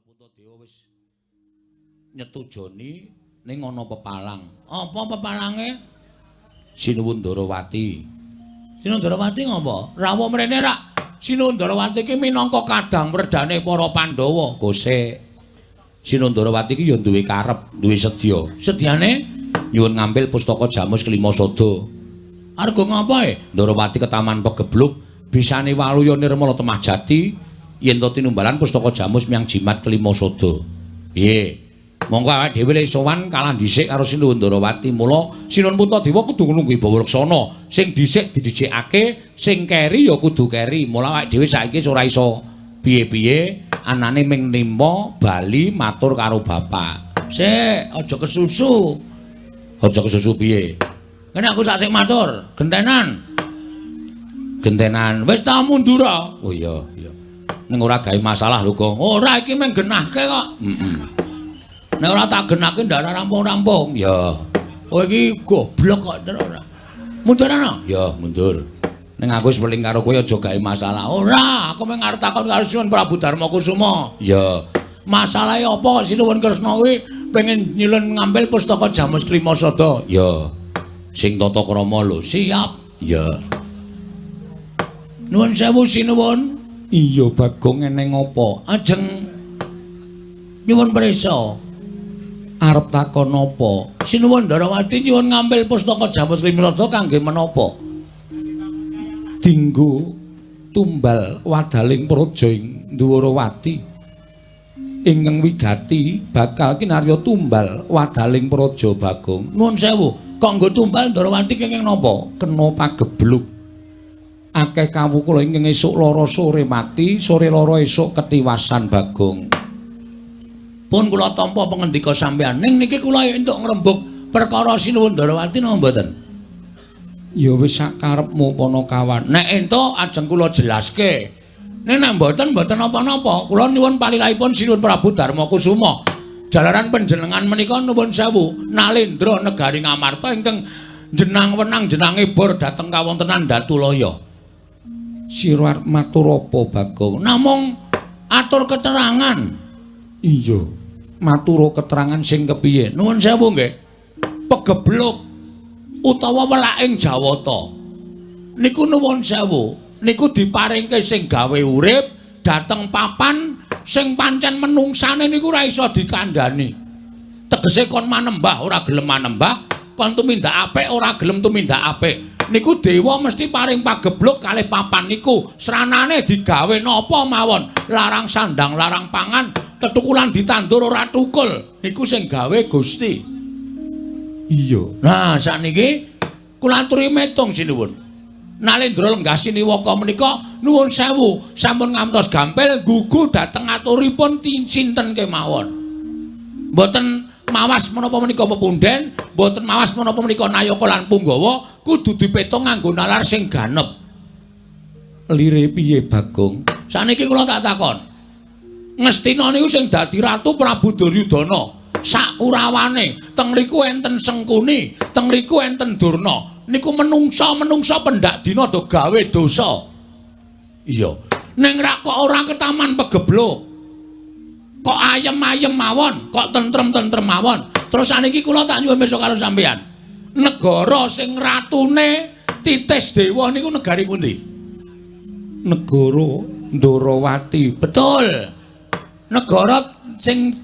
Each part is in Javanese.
Puntadewa wis nyetujoni ning ana pepalang. Apa pepalange? Sinuwun Ndarawati. Sinuwun Ndarawati ngopo? Rawuh mrene rak. Sinuwun Ndarawati iki minangka kadang werdane para Pandhawa. Gosek. Sinuwun Ndarawati iki ya duwe karep, duwe sedya. Sedyane nyuwun ngampil pustaka Jamus Kelima Sada. Arga ngapa e? Ndarawati ketaman pegebluk, bisane waluya nirmala temah jati yen to tinumbalan pustaka Jamus miyang jimat Kelima Sada. Piye? Monggo awake dhewe le sowan kalah dhisik karo Sinuwun Ndarawati. Mula Sinuwun Puntadewa kudu nunggu wibawa laksana. Sing dhisik didhisikake, sing keri ya kudu keri. Mula awake dhewe saiki ora iso piye-piye, anane ming nimpa bali matur karo bapak. Sik, aja kesusu. Aja kesusu piye? Kene aku sak sik matur, gentenan. Gentenan. Wis ta mundur. Oh iya, iya. Ning ora gawe masalah lho, Gong. Ora, iki mung genahke kok. Heeh. Nek ora tak genahke ndak rampung-rampung. Ya. Oh iki goblok kok terus ora. Mundur ana? Ya, mundur. Ning aku wis weling karo kowe aja gawe masalah. Ora, aku mung arep takon karo Sinuwun Prabu Darma Kusuma. Ya. Masalahe apa Sinuwun Kresna kuwi pengen nyilon ngambil pustaka Jamus Klima Sada? Ya. Sing tata krama lho. Siap. Ya. Nuwun sewu Sinuwun. Iya, Bagong, eneng apa? Ajeng nyuwun prisa. Arep takon apa? Sinuwun Ndarawati nyuwun ngambil pustaka Jamus Klima Sada kangge menapa? Dinggo tumbal wadaling praja ing Dwarawati. Ingkang wigati bakal kinarya tumbal wadaling praja, Bagong. Nuwun sewu, kok nggo tumbal Ndarawati kenging napa? Kena pagebluk. Akeh kawula ingkang esuk lara sore mati, sore lara esuk ketiwasan, Bagong. Pun kula tampa pangendika sampeyan. Ning niki kula entuk ngrembug perkara Sinuwun Ndarawati napa mboten? Ya wis sak karepmu, Panakawan. Nek entuk ajeng kula jelaske. Ning nek mboten, mboten napa-napa. Kula nyuwun palilahipun Sinuwun Prabu Darma Kusuma. Jalaran panjenengan menika nuwun sewu nalendra negari Ngamarta ingkang jenang wenang jenange bor dhateng kawontenan Datulaya. Sira arep matur apa, Bagong? Namung atur keterangan. Iya. Matur keterangan sing kepiye? Nuwun sewu nggih. Pegebluk utawa welaking Jawata. Niku nuwun sewu, niku diparingke sing gawe urip dhateng papan sing pancen menungsane niku ora iso dikandhani. Tegese kon manembah ora gelem manembah, kon tumindak apik ora gelem tumindak apik. Niku dewa mesti paring pagebluk kalih papan niku. Sranane digawe napa mawon, larang sandang, larang pangan, tetukulan ditandur ora tukul. Niku sing gawe Gusti. Iya. Nah, sakniki kula aturi metung sinuwun. Nalendra lenggah siniwaka menika nuwun sewu sampun ngantos gampil gugu dhateng aturipun sinten kemawon. Mboten mawas menapa menika pepunden, mboten mawas menapa menika nayaka lan punggawa, kudu dipetung nganggo nalar sing ganep. Lire piye, Bagong? Sakniki kula tak takon. Ngastina niku sing dadi ratu Prabu Duryudana. Sak kurawane teng mriku enten Sengkuni, teng mriku enten Durna. Niku menungsa-menungsa pendak dina do gawe dosa. Iya. Ning rak kok ora ketaman pegebluk. Kok ayem-ayem mawon, kok tentrem-tentrem mawon. Terus saniki kula tak nyuwun pirsa karo sampeyan. Negara sing ratune Titis Dewa niku negari pundi? Negara Ndarawati. Betul. Negara sing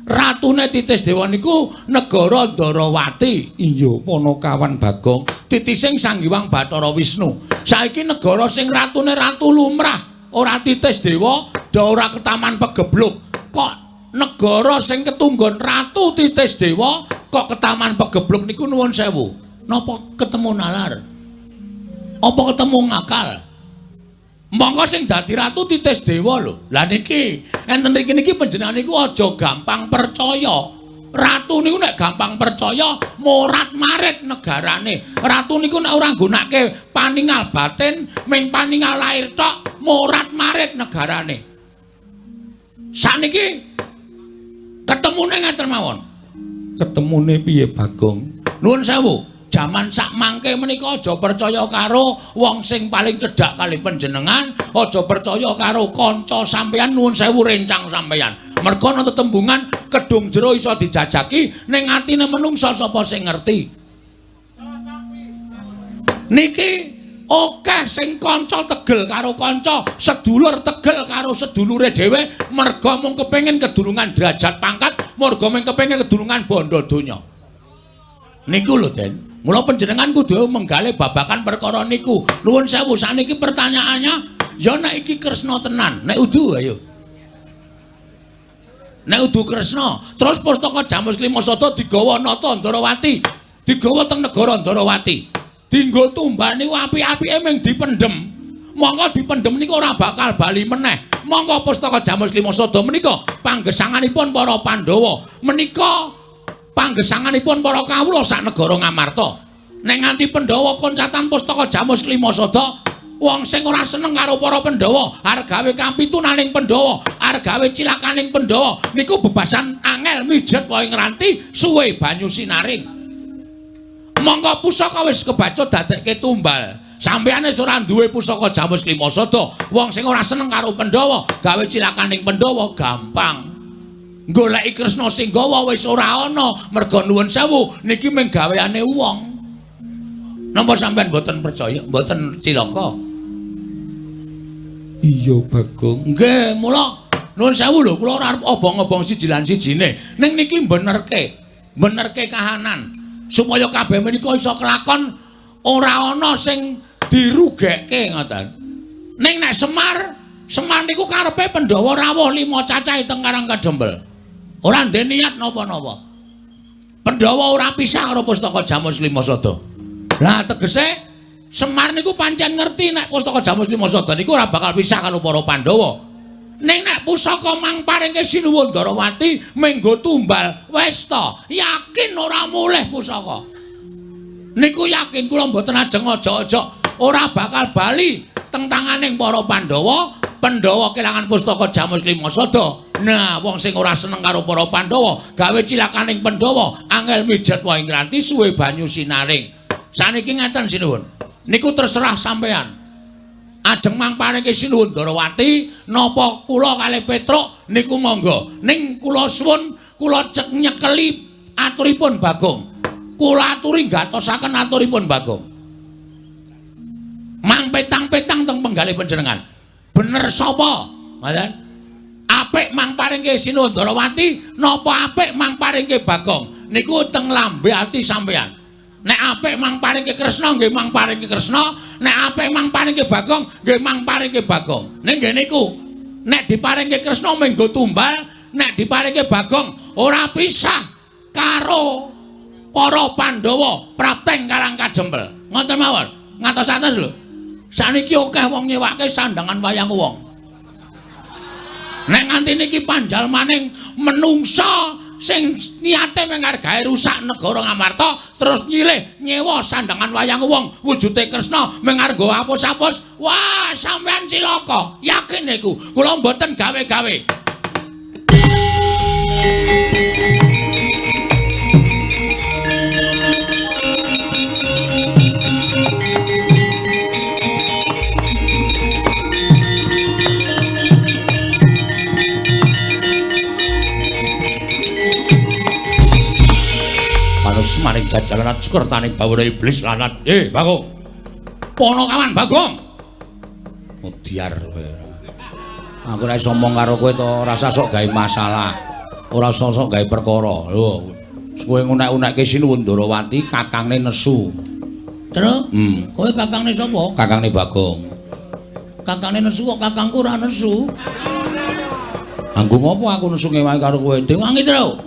ratune Titis Dewa niku negara Ndarawati. Iya, Panakawan Bagong. Titising Sang Hyang Bathara Wisnu. Saiki negara sing ratune ratu lumrah, ora Titis Dewa, da ora ketaman pegebluk. Kok negara sing ketunggon ratu Titis Dewa kok ketaman pegebluk niku nuwun sewu. Napa ketemu nalar? Apa ketemu ngakal? Monggo sing dadi ratu Titis Dewa lho. Lah niki enten mriki niki panjenengan niku aja gampang percaya. Ratu niku nek gampang percaya morat-marit negarane. Ratu niku nek ora nggunake paningal batin, ming paningal lair tok, morat-marit negarane. Sakniki ketemune ngaten mawon. Ketemune piye, Bagong? Nuwun sewu. Jaman sak mangke menika aja percaya karo wong sing paling cedhak kali panjenengan, aja percaya karo kanca sampeyan, nuwun sewu rencang sampeyan. Merga ana tetembungan kedung jero iso dijajaki ning atine menungsa sapa sing ngerti. Niki akeh sing kanca tegel karo kanca, sedulur tegel karo sedulure dhewe merga mung kepengin kedulungan derajat pangkat, merga mung kepengin kedulungan bondo donya. Niku lho, Den. Mula panjenengan kudu menggalih babakan perkara niku. Nuwun sewu, saniki pertanyaannya, ya nek iki Kresna tenan, nek udu ayo. Nek udu Kresna, terus pustaka Jamus Klima Sada digawa Nata Ndorowati, digawa teng negara Ndorowati. Dinggo tumbal niku apik-apike mung dipendhem. Mongko dipendhem niku ora bakal bali meneh. Mongko pustaka Jamus Klima Sada menika panggesanganipun para Pandhawa. Menika panggesanganipun para kawula sak negara Ngamarta. Nek nganti Pandhawa koncatan pustaka Jamus Klima Sada, wong sing ora seneng karo para Pandhawa, arep gawe kapitunaning Pandhawa, arep gawe cilakaning Pandhawa, niku bebasan angel mijet wae ngranti suwe banyu sinaring. Mongko pusaka wis kebacut dadekke tumbal. Sampeyan wis ora duwe pusaka Jamus Klima Sada, wong sing ora seneng karo Pandhawa, gawe cilakaning Pandhawa gampang. Goleki Kresna sing gawa wis ora ana, merga nuwun sewu niki mung gaweane wong. Napa sampeyan mboten percaya, mboten cilaka? Iya, Bagong. Nggih, mula nuwun sewu lho, kula ora arep obong-obong siji lan sijine. Ning niki benerke, benerke kahanan supaya kabeh menika iso kelakon ora ana sing dirugekke ngoten. Ning nek Semar, Semar niku karepe Pandhawa rawuh 5 cacahe teng Karang Kadempel. Ora ndek niat napa-napa. Pandhawa ora pisah karo pustaka Jamus Klima Sada. Lah tegese Semar niku pancen ngerti nek pustaka Jamus Klima Sada niku ora bakal pisah karo para Pandhawa. Ning nek pusaka mang paringke Sinuwun Ndarawati menggo tumbal wis ta, yakin ora mulih pusaka. Niku yakin kula mboten ajeng aja-aja ora bakal bali teng tanganing para Pandhawa. Pandhawa kelangan pustaka Jamus Klima Sada. Nah, wong sing ora seneng karo para Pandhawa, gawe cilakaning Pandhawa, angel mijet wae ngranti suwe banyu sinaring. Saniki ngeten sinuwun. Niku terserah sampean. Ajeng mang paringke Sinuwun Ndarawati napa kula kalih Petruk niku monggo. Ning kula suwun kula cek nyekeli aturipun Bagong. Kula aturi gatosaken aturipun Bagong. Mang petang-petang teng penggalih panjenengan. Bener sapa? Ngoten. Apik mang paringke Sinuwun Ndarawati napa apik mang paringke Bagong? Niku teng lambe ati sampean. Nek apik mang paringke Kresna nggih mang paringke Kresna, nek apik mang paringke Bagong nggih mang paringke Bagong. Ning nggih niku, nek diparingke Kresna menggo tumbal, nek diparingke Bagong ora pisah karo para Pandhawa prapteng Karang Kadempel. Ngoten mawon. Ngatos-atos lho. Saniki akeh wong nyewake sandangan wayang wong. Nek nganti niki panjalmaning menungsa sing niate mung gawe rusak negara Ngamarta terus nyilih nyewa sandangan wayang wong wujude Kresna mung arep apus-apus, wah sampean cilaka, yakin niku. Kula mboten gawe-gawe. Maring jajalan sukertaning bawana iblis lanat. Bagong. Ponokawan Bagong. Mudyar kowe. Aku ora iso omong karo kowe to, ora usah sok gawe masalah. Ora usah sok gawe perkara. Lho, kowe ngunek-unekke Sinuwun Ndarawati kakangne nesu. Truk? Kowe kakangne sapa? Kakangne Bagong. Kakangne nesu kok kakangku ora nesu. Anggo ngopo aku nesu ngewangi karo kowe? Dewangi, Truk.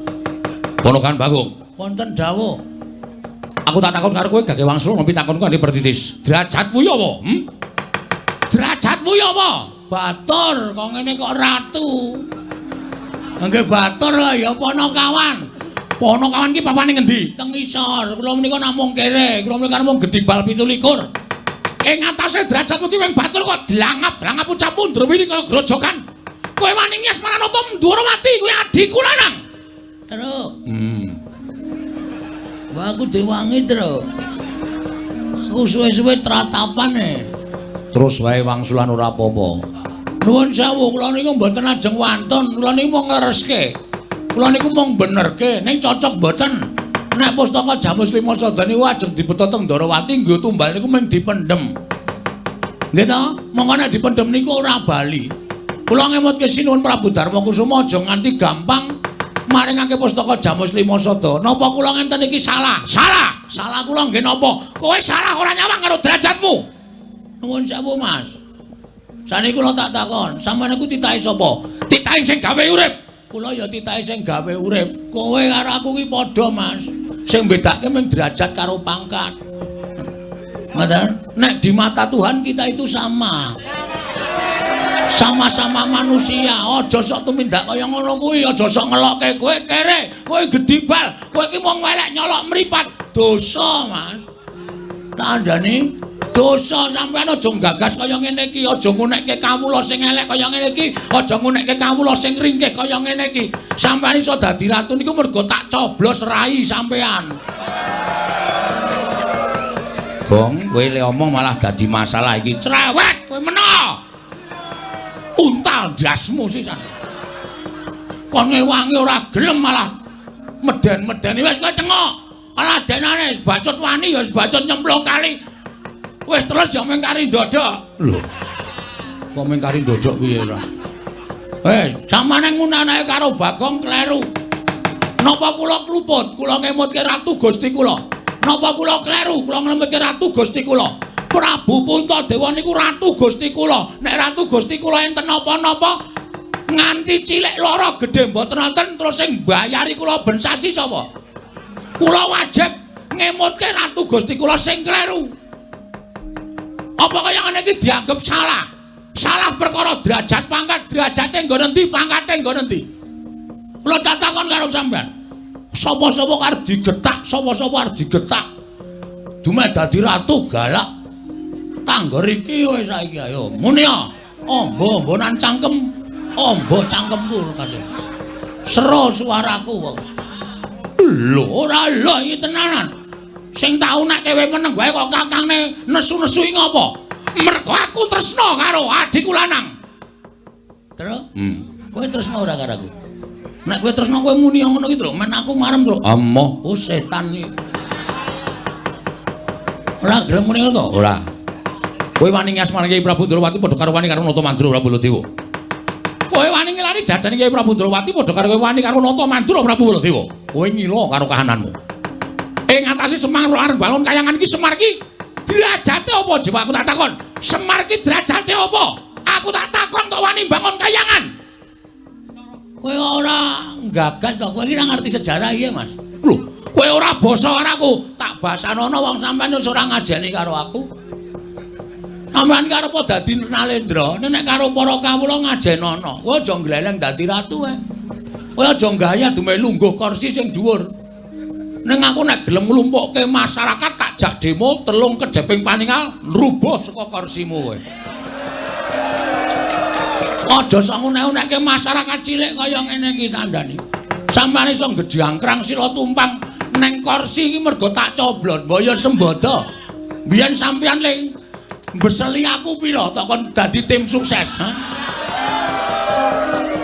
Ponokan Bagong. Wonten dawuh. Aku tak takon karo kowe gage wangsul ngopi takonku kanthi pertitis. Derajatmu ya apa? Derajatmu ya apa? Batur, kok ngene kok ratu. Nggih batur ya Ponokawan. Ponokawan ki papane ngendi? Teng isor. Kula menika namung kere, kula menika namung gedibal 27. Ing atase derajatmu ki wing batur kok dlangap-dlangap ucapmu ndrewini kaya grojokan. Kowe wani ngias Maranata Ndwarawati kuwi adhiku lanang. Truk. Wah, aku diwangi, Truk. Aku suwe-suwe tratapan e. Terus wae wangsulan ora apa-apa. Nuwun sewu, kula niku mboten ajeng wantun, kula niku mung nglereske. Kula niku mung benerke, ning cocok mboten. Nek pustaka Jamus Lima Sada niku ajeng dibeta teng Ndorowati nggo tumbal niku mung dipendhem. Nggih ta? Mongko nek dipendhem niku ora bali. Kula ngemutke sinuwun Prabu Darma Kusuma aja nganti gampang maringake pustaka Jamus Lima Sada. Napa kula ngenten iki salah? Salah. Salah kula nggih napa? Kowe salah ora nyawang karo derajatmu. Nuwun sewu, Mas. Saniki kula tak takon, sampeyan niku titahe sapa? Titahe sing gawe urip. Kula ya titahe sing gawe urip. Kowe karo aku ki padha, Mas. Sing bedake mung derajat karo pangkat. Ngoten? Nek di mata Tuhan kita itu sama. Sama-sama manusia. Aja sok tumindak kaya ngono kuwi, aja sok ngelokke kowe kere, kowe gedibal, kowe iki mung welek nyolok mripat. Dosa, Mas. Kandhane dosa sampean aja nggagas kaya ngene iki, aja ngunekke kawula sing elek kaya ngene iki, aja ngunekke kawula sing ringkih kaya ngene iki. Sampean iso dadi ratu niku mergo tak coblos rai sampean. Gong, kowe le omong malah dadi masalah iki. Cerewet kowe mena. Untal ndasmu sisan. Kon ngewangi ora gelem malah meden-medeni wis kowe cengok. Alah denane bacut wani ya bacut nyemplung kali. Wis terus ya mung kari ndodok. Lho. Kok mung kari ndodok piye ora? Samane ngunanake karo Bagong kleru. Napa kula kluput? Kula ngemutke Ratu Gusti kula. Napa kula kleru? Kula ngemutke Ratu Gusti kula. Prabu Puntadewa niku Ratu Gusti kula. Nek Ratu Gusti kula enten napa-napa nganti cilik lara gedhe mboten wonten terus sing mbayari kula ben sasi sapa? Kula wajib ngemutke Ratu Gusti kula sing kleru. Apa kaya ngene iki dianggep salah? Salah perkara derajat pangkat, derajate nggon endi, pangkate nggon endi? Kula takon karo sampean. Sapa-sapa arep digetak, sapa-sapa arep digetak. Dumeh dadi ratu galak. Tanggor iki wis saiki ayo muni ya. Amba-ambanan cangkem, amba cangkemku kasih. Sero suaraku kok. Lho, ora lho iki tenanan. Sing tau nek kowe meneng wae kok kakangne nesu-nesu iki ngopo? Mergo aku tresna karo adikku lanang. Tru? Kowe tresna ora karo aku? Nek kowe tresna kowe muni ngono ki, Tru. Men aku marem, Tru. Amoh, oh setan iki. Ora gelem muni ngono to? Ora. Kowe wani ngasmani Kyai Prabu Ndrawati padha karo wani karo Nata Mandura Prabu Baladewa. Kowe wani ngelani jajane Kyai Prabu Ndrawati padha karo kowe wani karo Nata Mandura Prabu Baladewa. Kowe ngila karo kahananmu. Ing ngatasi Semar arep bangun kayangan iki Semar iki derajate apa coba aku tak takon. Semar iki derajate apa? Aku tak takon kok wani bangun kayangan. Kowe ora nggagas to, kowe iki ora ngerti sejarah iya, Mas. Lho, kowe ora basa karo aku, tak basanono wong sampean wis ora ngajeni karo aku. Sampeyan ki arep dadi Nalendra, nek karo para kawula ngajenono. Kowe aja ngleleng dadi ratu ae. Kowe aja gaya dumeh lungguh kursi sing dhuwur. Ning aku nek gelem nglumpukke masyarakat tak jak demo telung kejeping paningal rubuh saka kursimu kowe. Aja sok ngunek-unekke masyarakat cilik kaya ngene iki tandani. Sampeyan iso ngejangkrang sila tumpang neng kursi iki mergo tak coblos, mbok ya sembodo. Biyen sampeyan ling mbeseli aku pira tok kon dadi tim sukses, ha?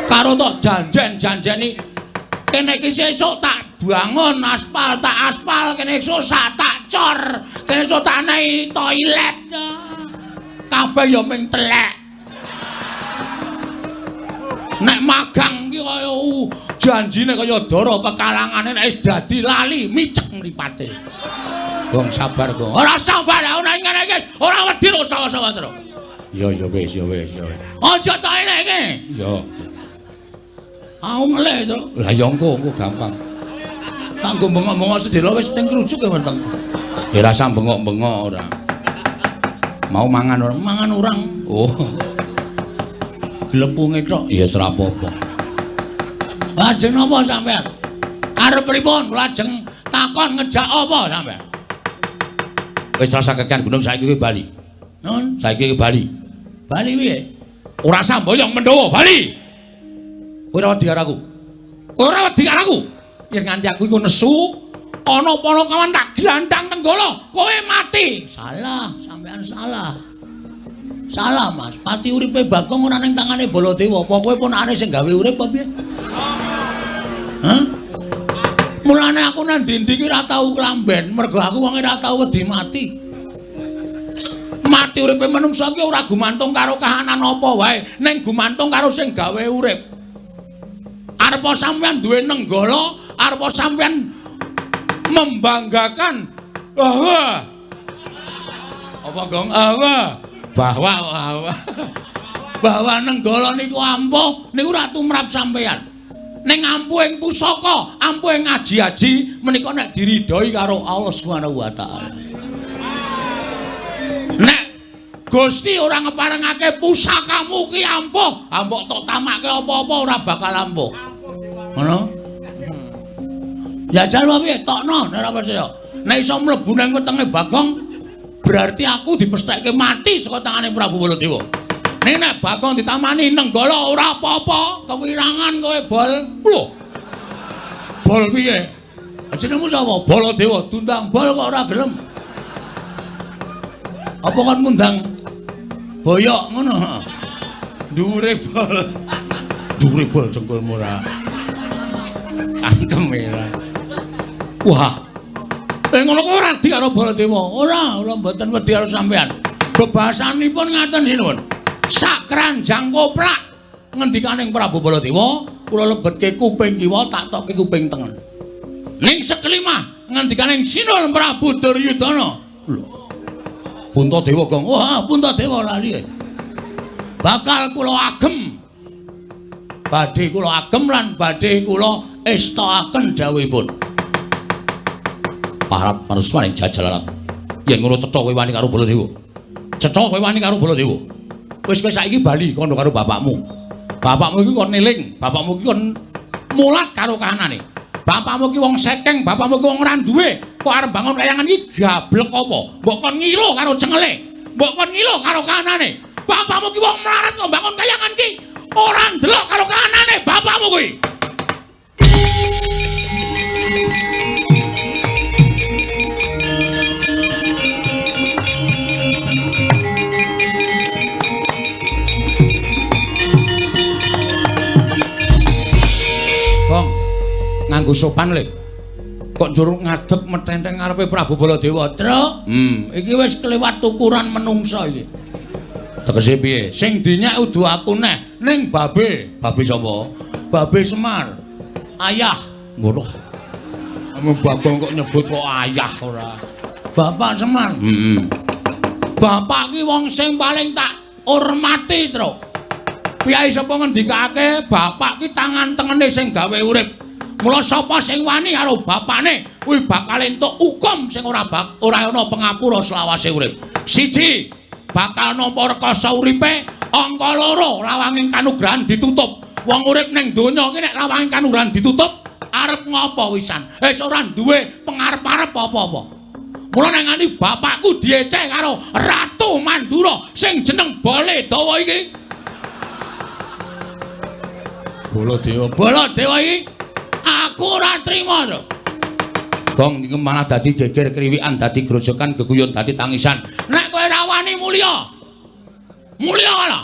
Karo tok janjen-janjeni kene iki sesuk tak bangun aspal, tak aspal, kene esuk tak cor, kene esuk tak nei toilet. Kabeh ya ming telek. Nek magang ki kaya janjine kaya dara pekalangane nek wis dadi lali micek mripate. Gong sabar, Gong. Ora sabar aku nek ngene iki ora wedi sawa-sawa terus. Ya ya wis ya wis ya. Aja tok enek iki. Ya. Aku ngelih to. Lah ya engko engko gampang. Tak nggo bengok-bengok sedhela wis ning krucuk ya weteng. Ya ora usah bengok-bengok ora. Mau mangan ora? Mangan urang. Oh. Glepunge tok. Ya wis ora apa-apa. Lajeng napa sampean? Arep pripun? Lajeng takon ngejak apa sampean? Wis rasa kekean gunung saiki kowe bali. Nun, saiki kowe bali. Bali piye? Ora samboyong Mendawa, bali. Kowe ora wedi karo aku. Kowe ora wedi karo aku. Yen nganti aku iku nesu, ana panakawan tak glandang nenggala, kowe mati. Salah, sampean salah. Salah, Mas. Pati uripe Bagong ora ning tangane Baladewa. Apa kowe ponakane sing gawe urip apa piye? Hah? Mulane aku nang ndi-ndi ki ora tau klamben, mergo aku wong ora tau wedi mati. Mati uripe manungsa ki ora gumantung karo kahanan apa wae, ning gumantung karo sing gawe urip. Arepa sampeyan duwe nenggala, arepa sampeyan membanggakan bahwa apa Gong? Bahwa bahwa nenggala niku ampuh niku ora tumrap sampeyan. Ning ampuh ing pusaka, ampuh ing aji-aji menika nek diridhoi karo Allah Subhanahu wa taala. Nek Gusti ora ngeparengake pusakamu ki ampuh, mbok tok tamake apa-apa ora bakal ampuh. Ngono? Jajal wae piye? Tokno nek ora percaya. Nek iso mlebu nang wetenge Bagong, berarti aku dipestheke mati saka tangane Prabu Baladewa. Ning nek Bagong ditamani nenggala ora apa-apa, kewirangan kowe bol. Lho. Bol piye? Jenengmu sapa? Baladewa. Diundang bol kok ora gelem. Apa kon ngundang boyok ngono? Dhuwure bol. Dhuwure bol jengkolmu ora. Cangkem ora. Wah. Ngono kok ora wedi karo Baladewa. Ora, kula mboten wedi karo sampean. Bebasanipun ngaten sinuwun. Sak keranjang koplak ngendikaning Prabu Baladewa, kula lebetke kuping kiwa tak tokke kuping tengen. Ning sekelimah ngendikaning Sinuwun Prabu Duryudana. Lho. Puntadewa Gong. Wah, Puntadewa lali. Bakal kula agem. Badhe kula agem lan badhe kula estokaken dawuhipun. Parap manuswane jajalarat. Yen ngono cetha kowe wani karo Baladewa. Cetha kowe wani karo Baladewa. Wis kowe saiki bali kono karo bapakmu. Bapakmu iki kon eling, bapakmu iki kon mulat karo kahanane. Bapakmu iki wong sekeng, bapakmu iki wong ora duwe. Kok arep bangun kayangan iki gablek apa? Mbok kon ngilo karo cengele. Mbok kon ngilo karo kahanane. Bapakmu iki wong melarat kok bangun kayangan iki ora ndelok karo kahanane bapakmu kuwi. Gong, nganggo sopan le. Kok njur ngadeg metenteng ngarepe Prabu Baladewa. Truk, iki wis kelewat ukuran menungsa iki. Tegese piye? Sing dinyek udu aku neh, ning babe. Babe sapa? Babe Semar. Ayah. Ngono. Bagong kok nyebut kok ayah ora. Bapak Semar. Bapak ki wong sing paling tak hormati, Truk. Piyai sapa ngendikake bapak ki tangan tengene sing gawe urip. Mula sapa sing wani karo bapakne kuwi bakal entuk hukum sing ora ana pengapura selawase urip. Siji, bakal nampa rekasa uripe, angka loro lawanging kanugrahan ditutup. Wong urip ning donya iki nek lawanging kanugrahan ditutup, arep ngopo wisan? Wis ora duwe pengarep-arep apa-apa. Mula nek nganti bapakku dieceh karo Ratu Mandura sing jeneng Baladewa iki. Baladewa, Baladewa iki aku ora trima to. Gong iki malah dadi geger kriwikan, dadi grojokan, geguyon, dadi tangisan. Nek kowe ora wani mulya. Mulya ala.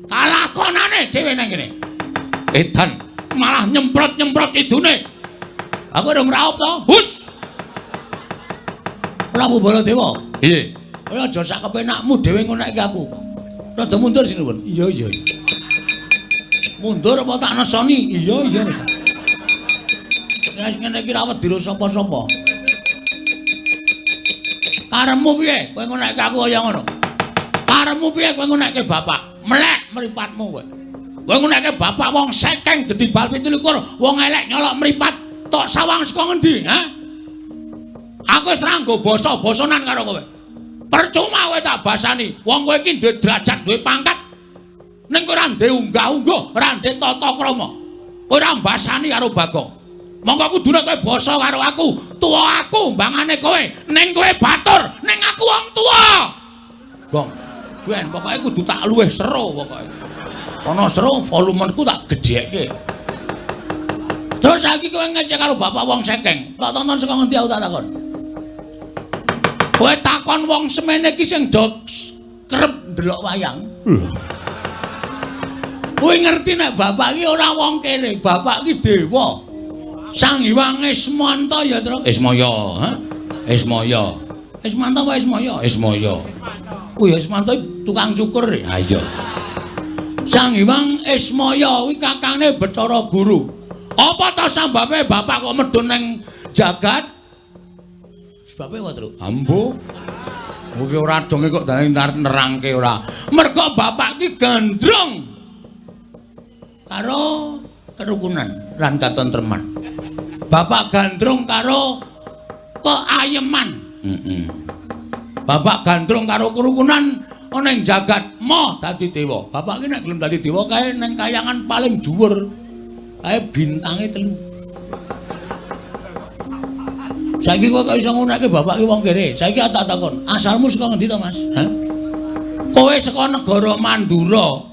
Kalakonane dhewe nang kene. Edan malah nyemprot-nyemprot idune. Aku urung raup to. Hus. Prabu Baladewa. Piye? Kowe aja sak kepenakmu dhewe ngono iki aku. Rada mundur sinuwun. Iya, iya. Mundur apa tak nesoni? Iya, iya wis. Wis ngene iki ra wedi sapa-sapa. Karepmu piye? Kowe ngonekke aku kaya ngono. Karepmu piye kowe ngonekke bapak? Melek mripatmu kowe. Kowe ngonekke bapak wong sekeng gedhi bal 27, wong elek nyolok mripat, tok sawang saka ngendi, ha? Aku wis ra nggo basa-basanan karo kowe. Percuma kowe tak basani. Wong kowe iki duwe derajat, duwe pangkat. Ning kowe ora ndek unggah-ungguh, ora ndek tata krama. Kowe ora mbasani karo Bagong. Monggo kudune kowe basa karo aku, tuwa aku mbangane kowe, ning kowe batur, ning aku wong tuwa. Gong, ben pokoke kudu tak luwih seru pokoke. Ana seru volumeku tak gedhekke. Terus saiki kowe ngecek karo bapak wong sekeng. Tak tonton saka ngendi aku tak takon. Kowe takon wong semene iki sing do kerep ndelok wayang. Lho. Kowe ngerti nek bapak iki ora wong kene, bapak iki dewa. Sang Hyang Ismanta ya, Tru. Ismaya, ha? Ismaya. Ismanta apa Ismaya? Ismaya. Oh ya Ismanta tukang cukur. Ha iya. Sang Hyang Ismaya kuwi kakangne Bathara Guru. Apa ta sambabe bapak kok medhun ning jagat? Sebabe apa, Tru? Ambo. Kuwi ora donge kok dane nerangke ora. Mergo bapak ki gandrung karo kerukunan lan katentreman. Bapak gandrung karo keayeman. Bapak gandrung karo kerukunan ana ing jagat moh dadi dewa. Bapak ki nek gelem dadi dewa kae ning kayangan paling dhuwur. Kae bintange 3. Saiki kowe kok iso ngunake bapak ki wong kere. Saiki tak takon, asalmu saka ngendi to, Mas? Hah? Kowe saka negara Mandura.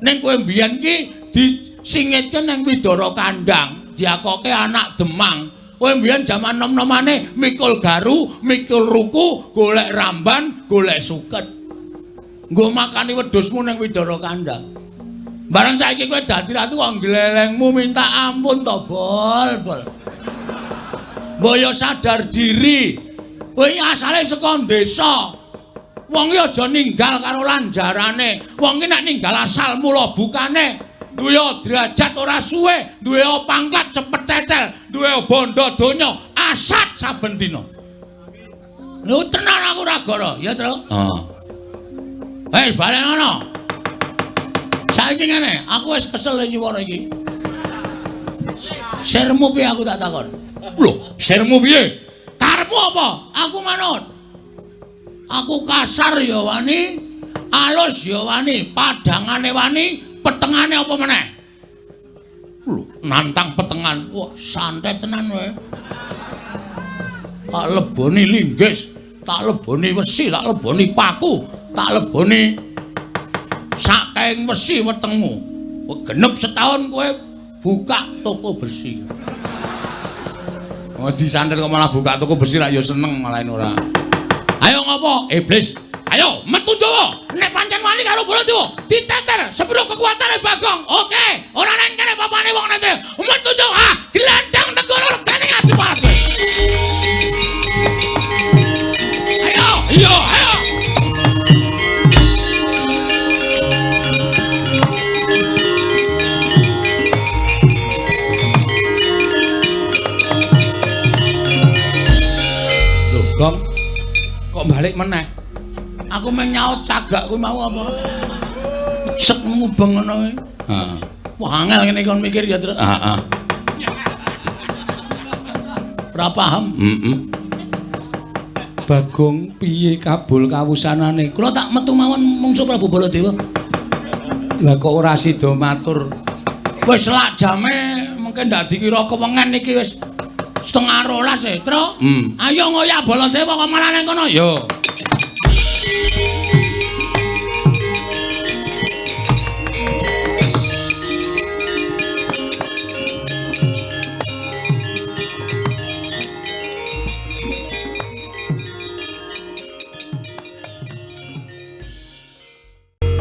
Ning kowe mbiyen ki disingitke ning Widara Kandang, diakoke anak Demang. Kowe mbiyen jaman nom-nomane mikul garu, mikul ruku, golek ramban, golek suket. Nggo makani wedhusmu ning Widara Kandang. Bareng saiki kowe dadi ratu kok glelengmu minta ampun to, Bol, Bol. Mbok yo sadar diri. Kowe asale saka desa. Wong iki aja ninggal karo lanjarane. Wong iki nek ninggal asal mula bukane, duwe derajat ora suwe, duwe pangkat cepet tetel, duwe bondo donya asat saben dina. Niku tenan aku ora goro, ya, Tru? Heeh. Hei, balen ngono. Saiki ngene, aku wis kesel nyuwara iki. Sirmu piye aku tak takon? Lho, sirmu piye? Karepmu apa? Aku manut. Aku kasar ya wani, alus ya wani, padangane wani, petengane apa meneh? Lho, nantang petengan. Wah, santai tenan kowe. Tak leboni linggis, tak leboni wesi, tak leboni paku, tak leboni sakaing wesi wetengmu. Genep setahun kowe buka toko besi. Oh, disantet kok malah buka toko besi rak ya seneng malah ora. Ayo ngopo? Iblis. Ayo metu Jawa. Nek pancen wani karo Baladewa, diteter sepiro kekuatane Bagong. Oke, ora nang kene papane wong nete. Metu Jawa, gelandang negara regane Adipati. Ayo, iya, ayo. Loh, Gong. Kok balik meneh? Aku menyaut cagak kuwi mau apa? Sek mubeng ngono kuwi. Heeh. Wah, angel ngene kon mikir ya, Tru. Heeh. Ora paham. Heeh. Bagong piye kabul kawusanane? Kula tak metu mawon mungsuh Prabu Baladewa. Lah kok ora sida matur? Wis selak jame mungkin ndak dikira kewengen iki wis 11:30 e, Tru. Ayo ngoyak Baladewa kok malah nang kono. Yo.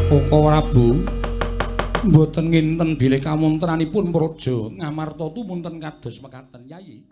Koko Prabu mboten nginten bilih kamontranipun praja Ngamarta tumunten kados mekaten Yayi.